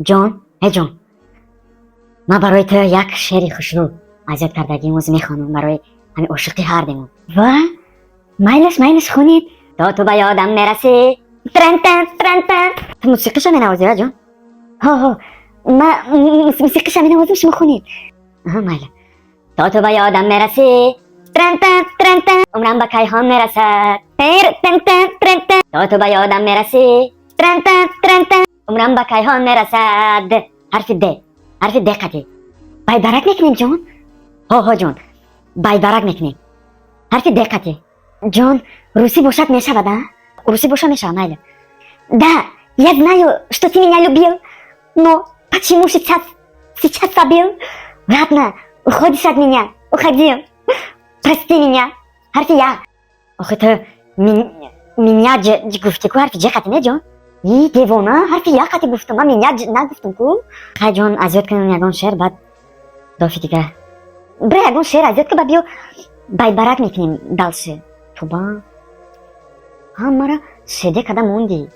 Ҷон, э ҷон, ман барои ту як шеъри хушрӯ аз ёд кардагим, оз мехонам барои ҳамин ошиқи ҳардемон. Ва майлаш, майлаш, хунед. То ту ба ёдам мерасӣ, трантан трантан. Ту мусиқиша менавозӣ, ва ҷон? Ҳо, ҳо, ма мусиқиша менавозим, шумо хунед. Аҳа, майла. То ту ба ёдам мерасӣ, трантан трантан, умрам ба кайҳон мерасад. Тантан трантан. То ту ба ёдам мерасӣ, трантан трантан, умрам ба кайҳон мерасад. Ҳарфи д, ҳарфи д қатӣ байбарак мекунем, ҷон. Ҳо, ҳо, ҷон, байбарак мекунем, ҳарфи д қатӣ. Ҷон, русӣ бошад, мешавад, а? Русӣ боша, мешавад, майли. Да, я знаю, что ты меня любил, но почему сейчас, сейчас забыл? Ладно, уходишь от меня, уходи, прости меня. Ҳарфи я. Охи, ту меня гуфтӣ ку, ҳарфи ҷ қатӣ не, ҷон? И девона, ҳарфи я қати гуфтам, ман меня нагуфтам ку. Хай, ҷон, аз ёд кунем ягон шеър, баъд дофи дига. Бира, ягон шеър аз ёд ку, ба биё, байбарак мекунем дальше. Туба ҳамара шеде када монди.